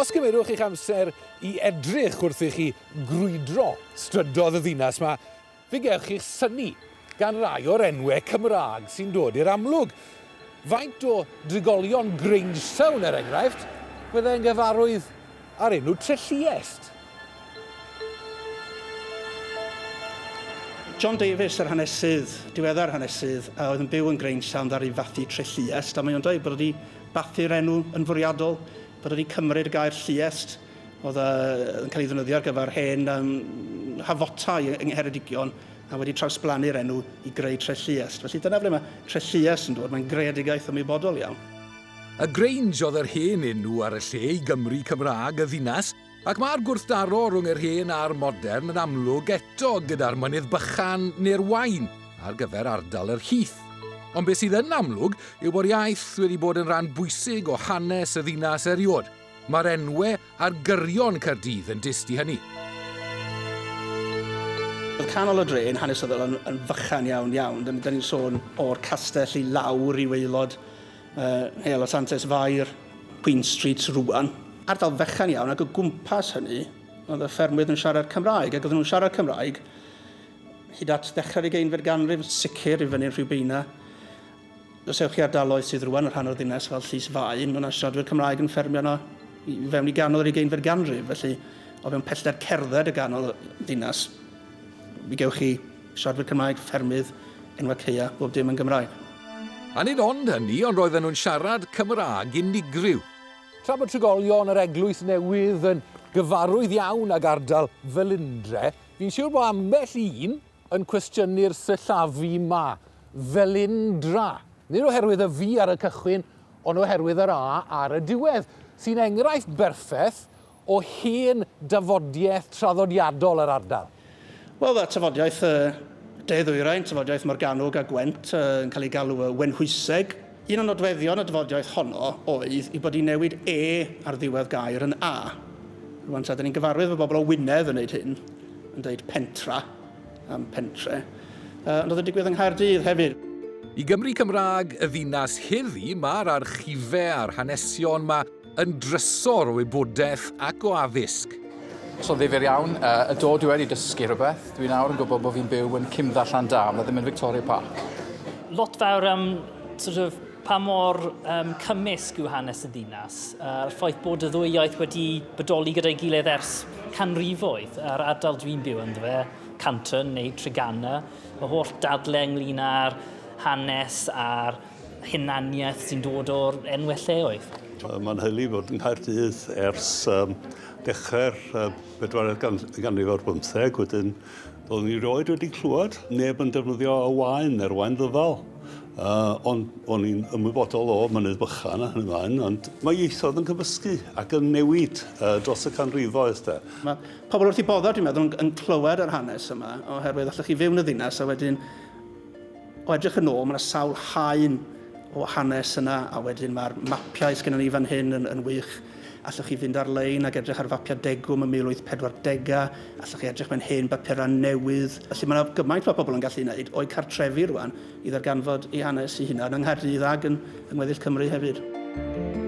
Os gymerwch eich amser i edrych wrth i chi grwydro strydoedd y ddinas 'ma, fe gewch chi'ch synnu gan rai o'r enwau Cymraeg sy'n dod i'r amlwg. Faint o drigolion Grangetown, er enghraifft, fyddai'n gyfarwydd â'r enw Trelluest? John Davies, yr hanesydd, diweddar hanesydd, a oedd yn byw yn Grangetown ddaru fathu Trelluest, a mae o'n dweud bod wedi bathu'r enw yn fwriadol, bod wedi cymryd y gair lluest, oedd yn cael ei ddefnyddio ar gyfer hen um, hafotau yng Ngheredigion, a wedi trawsblannu'r enw i greu Trelluest. Felly dyna ble mae Trelluest yn dod, mae'n greadigaeth ymwybodol iawn. Y Grange oedd yr hen enw ar y lle i Gymry Cymraeg y ddinas, Ac mae'r gwrthdaro rhwng yr hen a'r modern yn amlwg eto gyda'r Mynydd Bychan neu'r Waun ar gyfer ardal yr Heath. Ond beth sydd yn amlwg yw bod iaith wedi bod yn rhan bwysig o hanes y ddinas eriod. Mae'r enwe ar gyrion Caerdydd yn dyst i hynny. Oedd canol y dre yn hanesyddol yn, yn fychan iawn iawn. Dyn, dyn ni'n sôn o'r castell i lawr i waelod Heol y Santes Fair, Queen Street rŵan. Ardal fechan iawn ac o gwmpas hynny oedd y ffermwyr yn siarad Cymraeg ac oedden nhw'n siarad Cymraeg hyd at ddechrau'r ugeinfed ganrif, sicr i fyny'n Rhiwbeina. Os ewch chi ardaloedd sydd rŵan yn rhan o'r ddinas fel Llys Faen, mae yna siaradwyr Cymraeg yn ffermio yno i fewn i ganol yr ugeinfed ganrif, felly o fewn pellter cerdded y ganol ddinas, mi gewch chi Siaradwyr Cymraeg, ffermydd, enwau caeau, bob dim yn Gymraeg. A nid ond hynny, ond roedden nhw'n siarad Cymraeg unigryw. Tra bod trigolion yr Eglwys Newydd yn gyfarwydd iawn ag ardal Felindre, fi'n siwr bod ambell un yn cwestiynu'r sillafu 'ma, Felindra. Nid oherwydd y V ar y cychwyn, ond oherwydd yr A ar y diwedd, sy'n enghraifft berffeth o hen dafodiaeth traddodiadol yr ardal. Wel, mae tafodiaeth y De Ddwyrain, tafodiaeth Morgannwg a Gwent, yn cael ei galw y Wenhwyseg. Un o nodweddion y dafodiaeth honno oedd ei bod hi'n newid e ar ddiwedd gair yn a. Rwan ta, dyn ni'n gyfarwydd efo bobl o Wynedd yn wneud hyn, yn dweud pentra am pentre. Ond oedd yn digwydd yng Nghaerdydd hefyd. I Gymry Cymraeg y ddinas heddi, mae'r archifau a'r hanesion 'ma yn drysor o wybodaeth ac o addysg. So ddifyr iawn. Uh, y do dwi wedi dysgu rhywbeth. Dwi nawr yn gwybod bod fi'n byw yn Cimdda Llandaf, na ddim yn Victoria Park. Lot fawr am sort of, pa mor um, cymysg yw hanes y ddinas, a'r ffaith bod y ddwy iaith wedi bodoli gyda'i gilydd ers canrifoedd, a'r ardal dwi'n byw ynddo fe, Canton neu Treganna, y holl dadle ynglyn â'r hanes a'r hunaniaeth sy'n dod o'r enwau lleoedd. Mae'n nheulu fod yng Nghaerdydd ers um, dechrau'r uh, bedwaredd gan, ganrif ar bymtheg, wedyn doeddwn i rioed wedi clywed neb yn defnyddio y waen neu'r waen ddyfal. Uh, ond o'n i'n ymwybodol o Mynydd Bychan a hynny mlaen, ond mae ieithoedd yn cymysgu ac yn newid uh, dros y canrifoedd. De. Mae pobl wrth i boddau, dwi'n meddwl, yn, yn clywed yr hanes yma, oherwydd allwch chi fyw yn y ddinas a wedyn O edrych yn ôl, mae yna sawl haen o hanes yna, a wedyn mae'r mapiau sgennon ni fan hyn yn, yn wych. Allwch chi fynd ar-lein ac edrych ar fapiau degwm y 1840au, allwch chi edrych mewn hen bapurau newydd. Felly mae yna gymaint mae pobl yn gallu wneud o'u cartrefi rwan i ddarganfod eu hanes eu hunain yng Nghaerdydd ac yn, yng ngweddill Cymru hefyd.